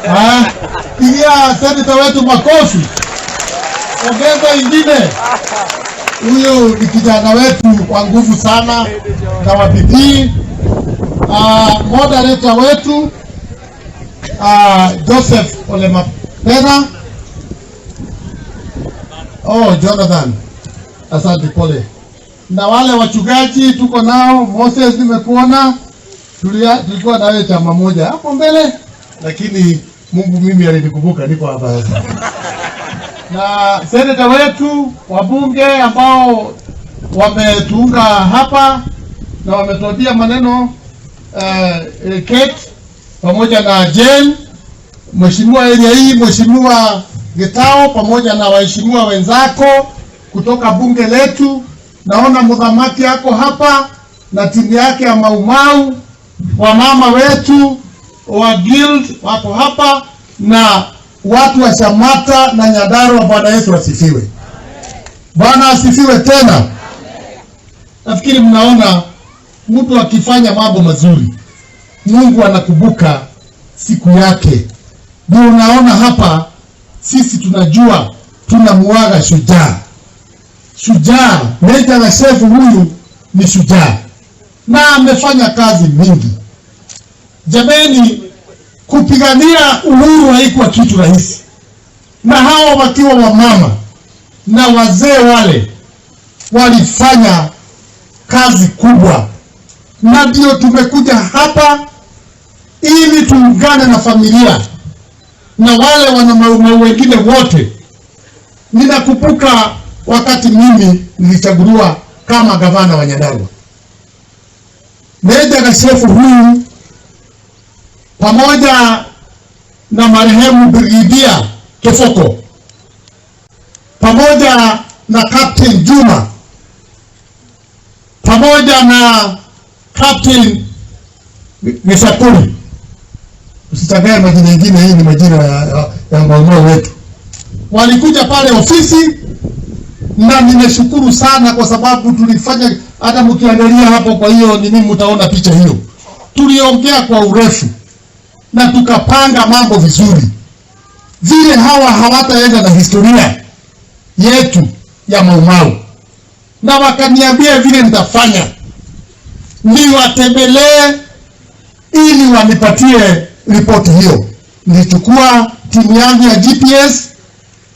Ah, pigia seneta wetu makofi. Ongeza ingine. Huyu ni kijana wetu wa nguvu sana na wa bidii. Moderator wetu Joseph Olemapena. Oh, Jonathan. Asante, pole. Na wale wachungaji tuko nao, Moses nimekuona, tulikuwa nawe chama moja hapo mbele, lakini Mungu mimi alinikumbuka, niko hapa sasa. Na seneta wetu, wabunge ambao wametuunga hapa na wametuambia maneno, Kate pamoja na Jane, mheshimiwa area hii, mheshimiwa Gitao pamoja na waheshimiwa wenzako kutoka bunge letu. Naona mdhamaki yako hapa na timu yake ya Maumau, wamama wetu wa guild wako hapa na watu wa Shamata na Nyandarua. Bwana Yesu asifiwe. Bwana asifiwe tena. Nafikiri mnaona mtu akifanya mambo mazuri, Mungu anakumbuka siku yake. Ndio unaona hapa sisi tunajua tunamuaga shujaa. Shujaa Meja Gashefu huyu ni shujaa na amefanya kazi mingi. Jameni, kupigania uhuru haikuwa kitu rahisi, na hawa wakiwa wamama na wazee wale walifanya kazi kubwa, na ndio tumekuja hapa ili tuungane na familia na wale wana Maumau wengine wote. Ninakumbuka wakati mimi nilichaguliwa kama gavana wa Nyandarua, Meja Gashefu huyu pamoja na marehemu Brigidia Kefoko pamoja na Captain Juma pamoja na Captain Misakuri, usichanganye majina mengine, hii ni majina ya Maumau wetu. Walikuja pale ofisi na nimeshukuru sana kwa sababu tulifanya, hata mkiangalia hapo, kwa hiyo nini, mtaona picha hiyo. Tuliongea kwa urefu na tukapanga mambo vizuri, vile hawa hawataenda na historia yetu ya Maumau, na wakaniambia vile nitafanya, niwatembelee ili wanipatie ripoti hiyo. Nilichukua timu yangu ya GPS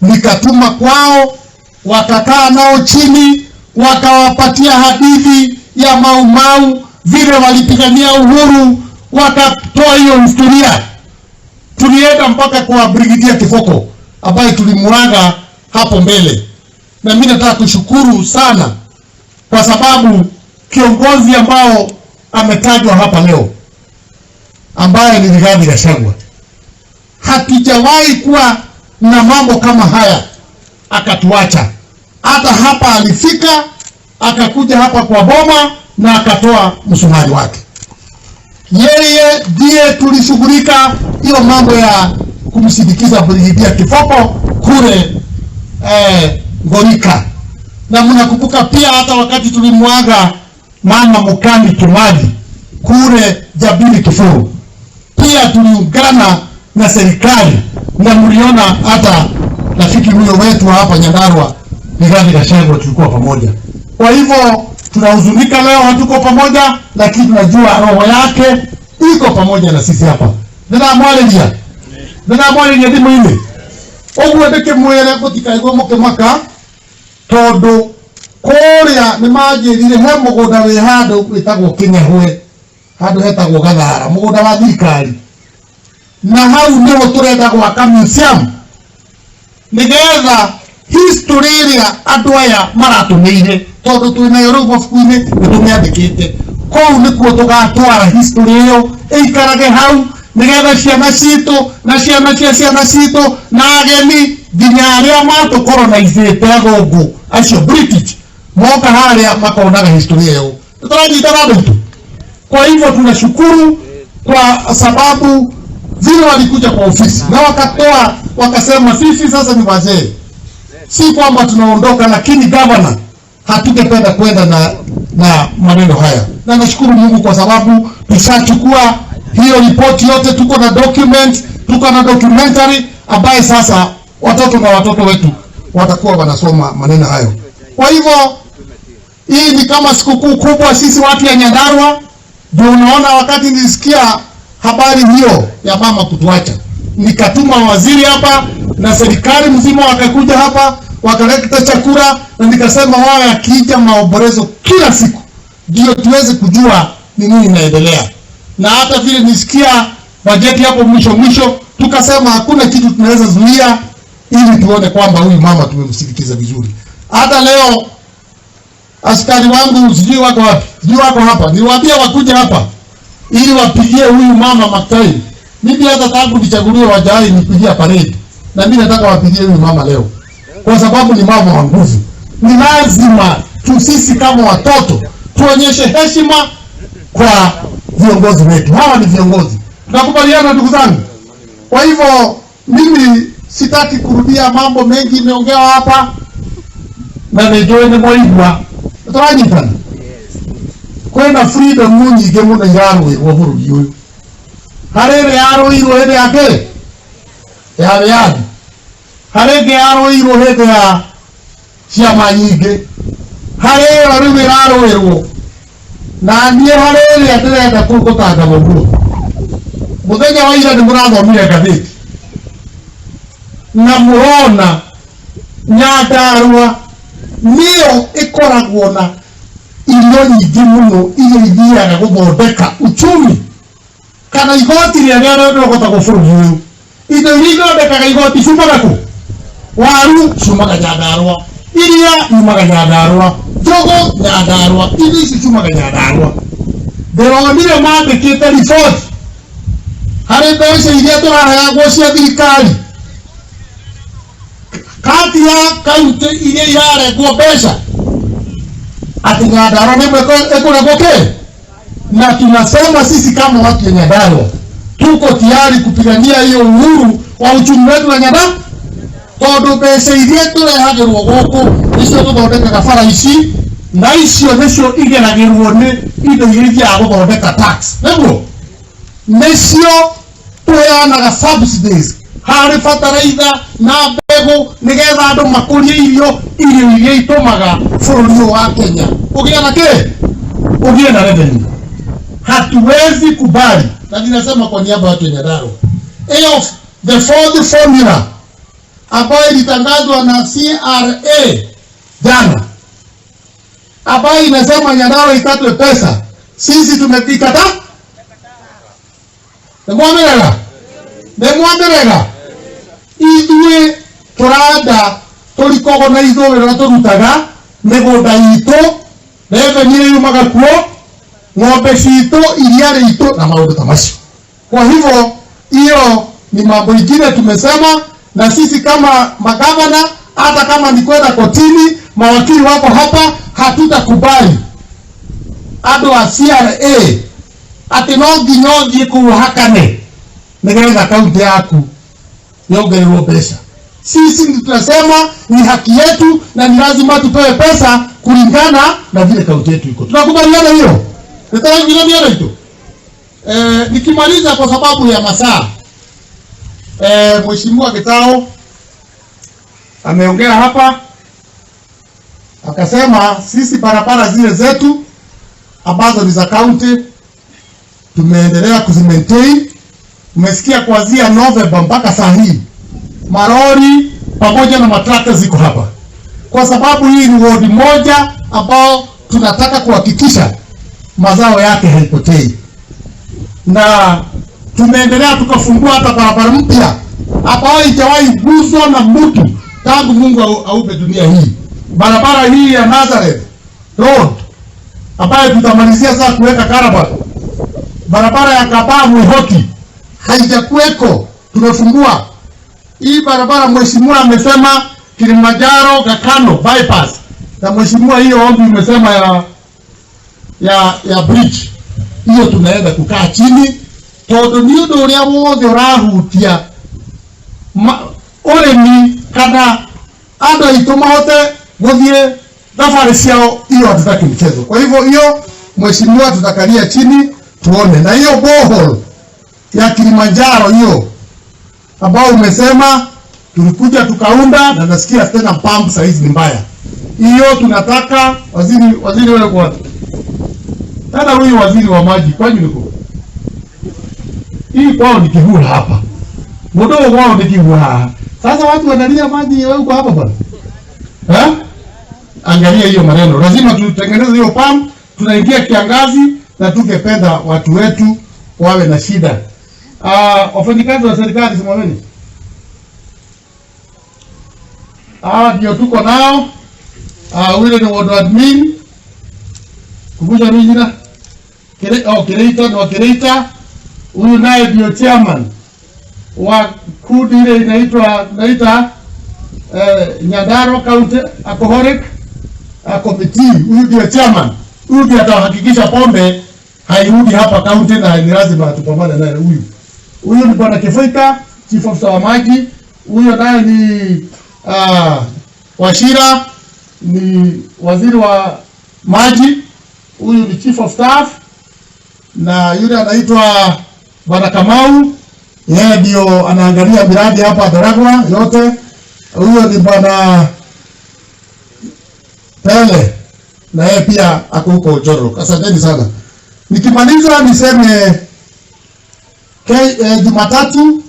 nikatuma kwao, wakakaa nao chini, wakawapatia hadithi ya Maumau vile walipigania uhuru, wakatoa hiyo historia. Tulienda mpaka kwa Brigidia Kifoko ambaye tulimuaga hapo mbele, na mimi nataka kushukuru sana kwa sababu kiongozi ambao ametajwa hapa leo ambaye ni Rigathi Gachagua, hatujawahi kuwa na mambo kama haya, akatuacha. Hata hapa alifika, akakuja hapa kwa boma na akatoa msumari wake. Yeye ndiye tulishughulika hiyo mambo ya kumsindikiza Brigidia Kifoko kule Ngorika. Na mnakumbuka pia hata wakati tulimwaga mama Mukami Kimani kule Jabini Kifuru, pia tuliungana na serikali na mliona hata rafiki huyo wetu hapa Nyandarua Rigathi Gachagua tulikuwa pamoja. Kwa hivyo tunahuzunika leo hatuko pamoja, lakini tunajua roho yake iko pamoja na sisi hapa. Ndĩramwarĩria, ndĩramwarĩria thimũ-inĩ ũguo ndĩkĩmwĩre mũtikaigua mũkĩmaka, tondũ kũrĩa nĩ manjĩrire he mũgũnda wĩ handũ wĩtagwo Kĩng'ehwe, handũ hetagwo Gathara, mũgũnda wa thirikari, na hau nĩho tũrenda gwaka museum nĩgetha history ĩrĩa andũ aya maratũmĩire, tondũ twĩnayo rĩu mabuku-inĩ nĩ tũmĩandĩkĩte. Kũu nĩkuo tũgatwara history ĩyo ĩikarage hau nĩgetha ciana citũ na ciana cia ciana citũ na ageni nginya arĩa matũkoronaicĩte athũngũ acio British moka harĩa makonaga history ĩyo. Tũranyitana andũ aitũ. Kwa hivyo tunashukuru kwa sababu vile walikuja kwa ofisi na wakatoa, wakasema sisi sasa ni wazee, si kwamba tunaondoka, lakini governor hatungependa kwenda na maneno haya, na nashukuru Mungu kwa sababu tushachukua Hiyo ripoti yote tuko na document, tuko na documentary ambaye sasa watoto na watoto wetu watakuwa wanasoma maneno hayo. Kwa hivyo hii ni kama sikukuu kubwa sisi watu ya Nyandarua. Ndio unaona wakati nilisikia habari hiyo ya mama kutuacha, nikatuma waziri hapa na serikali mzima wakakuja hapa wakaleta chakula, na nikasema wao yakija maombolezo kila siku ndio tuweze kujua ni nini inaendelea. Na hata vile nisikia bajeti hapo mwisho mwisho, tukasema hakuna kitu tunaweza zuia ili tuone kwamba huyu mama tumemsindikiza vizuri. Hata leo askari wangu sijui wako wapi, sijui wako hapa, niwaambia wakuja hapa ili wapigie huyu mama maktai. Mimi hata tangu nichaguliwe wajawahi nipigia parade, na mimi nataka wapigie huyu mama leo, kwa sababu ni mama wa nguvu. Ni lazima tu sisi kama watoto tuonyeshe heshima kwa viongozi wetu. Hawa ni viongozi, tunakubaliana ndugu zangu? Kwa hivyo mimi sitaki kurudia mambo mengi imeongewa hapa na nĩnjũĩ nĩ mwaigua tũranyitana kwĩna freedom nyingĩ mũno irarũĩrwo bũrũri ũyũ. Harĩ ĩrĩa yarũirwo hĩndĩ ya kĩ ya wĩyathi, harĩ ĩngĩ yarũirwo hĩndĩ ya ciama nyingĩ, harĩ ĩyo rĩu ĩrarũĩrwo na niĩ harĩ ĩrĩa ndĩrenda gũtanga mũguo. Mũthenya wa ira nĩ mũrathomire ngathĩti na mũrona Nyandarua nĩyo ĩkoragwo na irio nyingĩ mũno iria ithiaga gũthondeka uchumi kana igoti rĩrĩa rĩrogotagwo bũrũri ũyũ. Indo iria ithondekaga igoti ciumaga kũ? Waru ciumaga Nyandarua, iria yumaga Nyandarua, njogo Nyandarua, indo ici ciumaga Nyandarua. Ndĩronire mandĩkĩte riboti harĩ mbeca iria tũraheagwo cia thirikari kati ya kaunti iria irarengwo mbeca ati Nyandarua nĩ ĩmwe ĩkũrengwo kĩ, na tunasema sisi kama watu wa Nyandarua tuko tayari kupigania hiyo uhuru wa uchumi wetu wa Nyandarua, tondu mbeca iria tũrehagĩrwo gũkũ nĩcio tũthondekaga bara ici, na icio nĩcio igeragĩrwo nĩ indo iria ithiaga gũthondeka tax, nĩguo nĩcio tũheanaga subsidies harĩ bataraitha na mbegũ nĩgetha andũ makũrie irio, irio iria itũmaga bũrũri ũyũ wa Kenya ũgĩe na kĩ, ũgĩe na revenue. Hatuwezi kubali, na ninasema kwa niaba ya watu wa Nyandarua, hiyo the fourth formula ambayo ilitangazwa na CRA jana, ambayo inasema Nyandarua ikatwe pesa, sisi tumekikataa. Nĩmwamĩrega? Nĩmwamĩrega? Ithuĩ tũranda tũrikogonaithwo wĩra ũrĩa tũrutaga, mĩgũnda itũ, revenue yumaga kuo, ng'ombe citũ, iria rĩitũ na maũndũ ta macio. Kwa hivyo hiyo ni mambo ingine tumesema, na sisi kama magavana, hata kama ni kwenda kotini, mawakili wako hapa, hatutakubali andũ a CRA atĩ no nginya ũthiĩ kũu hakane nĩgetha kaunti yaku yongererwo mbeca. Sisi tunasema ni haki yetu na ni lazima tupewe pesa kulingana na vile kaunti yetu iko. Tunakubaliana hiyo? Nitaingilia hiyo. Nikimaliza kwa sababu ya masaa. Mheshimiwa Gitao ameongea hapa akasema sisi barabara zile zetu ambazo ni za county tumeendelea kuzimaintain. Umesikia kuanzia Novemba mpaka saa hii marori pamoja na matrakta ziko hapa, kwa sababu hii ni ward moja ambao tunataka kuhakikisha mazao yake haipotei, na tumeendelea tukafungua hata barabara mpya ambayo haijawahi guswa na mtu tangu Mungu aupe dunia hii. Barabara hii ya Nazareth Road ambayo tutamalizia sasa kuweka karabati, barabara ya Kabaa Mwihoki haijakuweko, tumefungua hii barabara. Mheshimiwa amesema Kilimanjaro Gakano bypass, na mheshimiwa hiyo ombi umesema ya bridge hiyo, tunaenda kukaa chini tondu ni undu uria wothe urahutia urimi kana andu aitu mahote guthie thabarĩ ciao, hiyo hatutaki mchezo. Kwa hivyo hiyo mheshimiwa, tutakalia chini tuone, na hiyo borehole ya Kilimanjaro hiyo ambao umesema tulikuja tukaunda, na nasikia tena pump saizi ni mbaya. Hiyo tunataka waziri wewe kwa tena huyu waziri wa maji kwani niko hii kwao ni kihura hapa, mdogo kwao ni kihura. Sasa watu wanalia maji, wewe uko hapa bwana eh? Angalia hiyo maneno, lazima tutengeneze hiyo pump. Tunaingia kiangazi na tungependa watu wetu wawe na shida. Wafanyikazi wa serikali simameni. Hawa ndio tuko nao. Wile ni ward admin. Kubuja jina. Kireita ni wa Kireita. Huyu naye ndio chairman wa kundi ile inaitwa naita Nyandarua County Alcoholic Committee. Huyu ndio chairman. Huyu ndiye atahakikisha pombe hairudi hapa county na ni lazima tupambane naye huyu. Huyu ni Bwana Kifuika, chief officer wa maji. Huyo naye ni Wachira, ni waziri wa maji. Huyu ni chief of staff, na yule anaitwa Bwana Kamau, yeye ndio anaangalia miradi hapa Ndaragwa yote. Huyo ni Bwana Pele, na yeye pia ako huko Njororok. Asanteni sana. Nikimaliza niseme Jumatatu,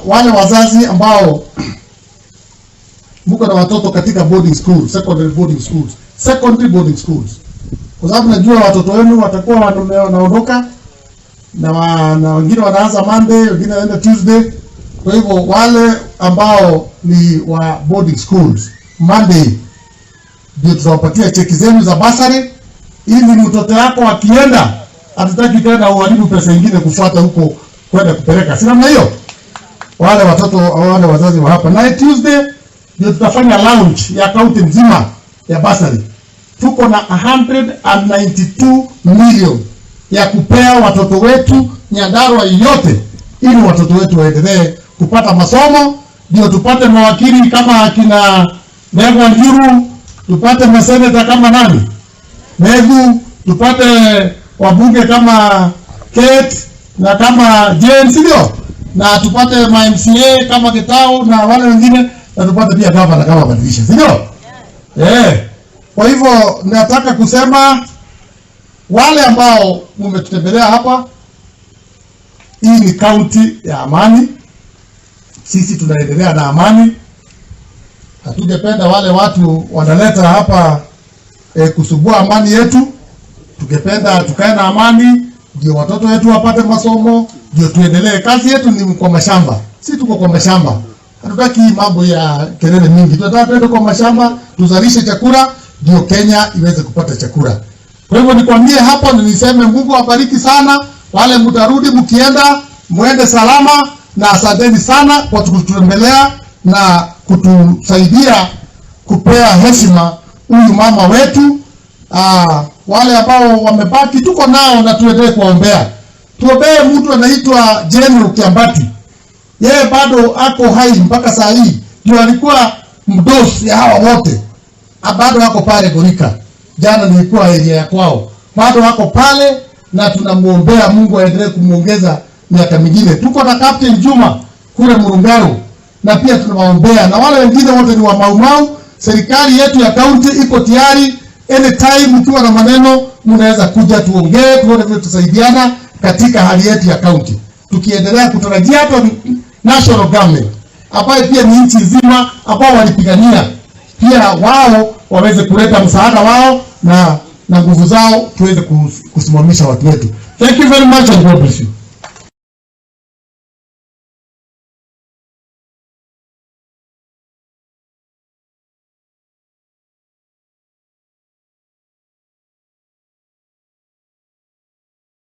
wale wazazi ambao mko na watoto katika boarding school, secondary boarding schools, secondary boarding schools, kwa sababu najua watoto wenu watakuwa wanaondoka na wengine wanaanza Monday, wengine wanaenda Tuesday. Kwa hivyo wale ambao ni wa boarding schools, Monday ndio tutawapatia cheki zenu za basari, ili mtoto wako akienda, hatutaki tena uharibu pesa nyingine kufuata huko kwenda kupeleka, si namna hiyo? Wale watoto wale wazazi wa hapa. Na Tuesday ndio tutafanya launch ya kaunti nzima ya basari. Tuko na 192 million ya kupea watoto wetu Nyandarua yote, ili watoto wetu waendelee kupata masomo, ndio tupate mawakili kama akina Ndegwa Njiru, tupate maseneta kama nani Methu, tupate wabunge kama Kate na kama Jane, si ndio? Na tupate ma MCA kama Gitau na wale wengine, na tupate pia gavana kama Badilisha, si ndio? Kwa hivyo nataka kusema wale ambao mmetutembelea hapa, hii ni kaunti ya amani. Sisi tunaendelea na amani. Hatungependa wale watu wanaleta hapa kusubua amani yetu. Tungependa tukae na amani, ndio watoto wetu wapate masomo, ndio tuendelee. Kazi yetu ni kwa mashamba, si tuko kwa mashamba. Hatutaki mambo ya kelele mingi. Tunataka tuende kwa mashamba, tuzalishe chakula, ndio Kenya iweze kupata chakula. Kwa hivyo nikwambie hapa na niseme Mungu awabariki sana. Wale mtarudi mkienda, muende salama, na asanteni sana kwa kututembelea na kutusaidia kupea heshima huyu mama wetu. Wale ambao wamebaki tuko nao na tuendelee kuwaombea. Tuombee mtu anaitwa General Kiambati. Yeye bado ako hai mpaka saa hii. Ndio alikuwa mdosi ya hawa wote. Bado ako pale Gorika. Jana nilikuwa area ya kwao. Bado ako pale na tunamuombea Mungu aendelee kumuongeza miaka mingine. Tuko na Captain Juma kule Murungaru na pia tunawaombea, na wale wengine wote ni wa Mau Mau. Serikali yetu ya kaunti iko tayari, anytime ukiwa na maneno mnaweza kuja tuongee, tuone vile tutasaidiana katika hali yetu ya kaunti, tukiendelea kutarajia hata national government ambayo pia ni nchi nzima ambao walipigania pia wao waweze kuleta msaada wao na nguvu zao tuweze kusimamisha watu wetu. Thank you very much and God bless you.